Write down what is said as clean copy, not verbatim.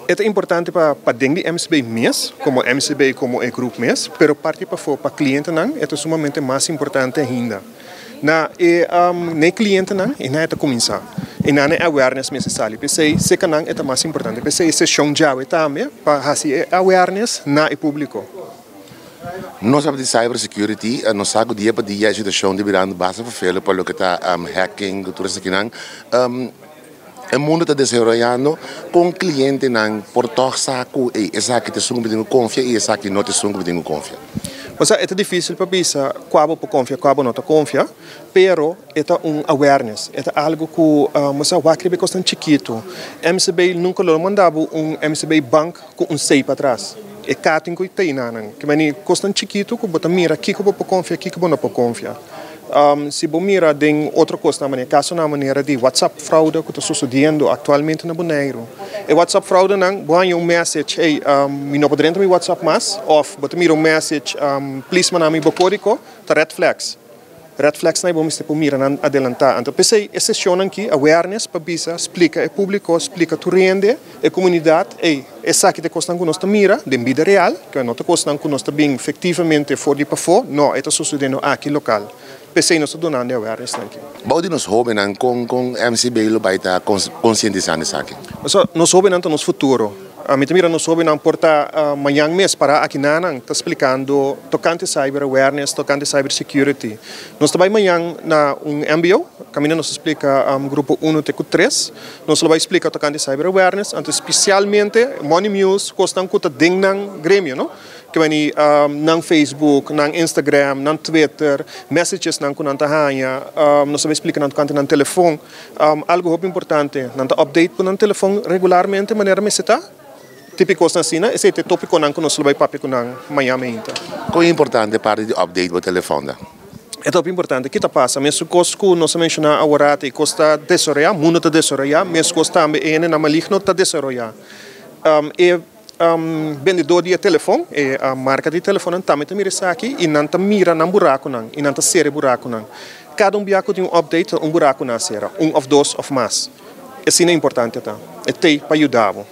E ta importante pa paden di MCB mes, komo MCB komo e grup mes, pero parti pafó pa klientenan e ta sumamente mas importante ainda. Na e na e klientenan e nan e ta kuminsá e nan e awareness mester sali. P'esei seka nan e ta mas importante. P'esei e seshon djawe tambe pa hasi e awareness na e públiko. Nos a di cyber security, nos sa ku dia pa dia e situashon ta birando basta vervelend pa loke ta hacking ku tur esakinan. E mundo ta desaroyando, kon klientenan por tòg sa ku ey esaki ta esun ku mi tin ku konfia i esaki no ta esun ku mi tin ku konfia? Osea, e ta difísil pa bisa kua bo por konfia, kua bo no ta konfia, pero e ta un awareness, e ta algu ku osea wak riba e kosnan chikitu. MCB nunka lo manda bo un MCB bank ku un sei patras. E katin ku ta einanan. Ke meni kosnan chikitu ku bo ta mira kiko bo por konfia, kiko bo no por konfia. Si bo mira den otro kosnan manera kasonan manera di WhatsApp fraude ku ta sosodiendo aktualmente na Boneiru. E WhatsApp fraudenan bo haña un message hey mi no por drenta mi WhatsApp mas òf bo ta mira un message please manda mi bo kódigo ta red flags. Red flags nan bo mester por mira nan adelantá. Anto p'esei e sesionnan aki awareness pa bisa splika e públiko splika tur hende e komunidat ey esaki ta e kosnan ku nos ta mira den bida real, ke no ta kosnan ku nos ta bin efektivamente for di pafó, no, e ta sosodiendo aki lokal. P'esei nos ta dunando e awarenessnan aki. Bou di nos hóbennan, kon kon MCB lo bai ta konsientisando esaki? Pasobra nos hóbennan ta nos futuro. Mi ta mira nos hóbennan por ta mañan mes pará aki nanan ta splikando tokante cyber awareness, tokante cyber security. Nos ta bai mañan na un mbo, kaminda nos ta splika grupo uno te ku tres. Nos lo bai splika tokante cyber awareness, anto spesialmente money mules, kosnan ku ta den nan gremio, no? Ke wani nan Facebook, nan Instagram, nan Twitter, messagesnan ku nan ta haña, nos ta bai splika nan tokante nan telefon. Algu hopi importante, nan ta update ku nan telefon regularmente manera mester ta. Tipi kosnan asina, esei ta e topikonan ku nos lo bai papia ku nan mañan meinta. Kon importante parti di update bo telefon ta? E ta hopi importante. Ki ta pasa? Mesun kos ku nos a menshoná aworat, e kos ta desaroyá, mundu ta desaroyá, meskos tambe e hendenan maligno ta desaroyá. E bendedó di e telefon, e marka di telefonnan tambe ta mira esaki i nan ta mira nan burakunan i nan ta sera e burakunan. Kada un bia ku tin un update ta un buraku nan a sera, un òf dos òf mas. Asina importante ta. E t'ei pa yuda bo.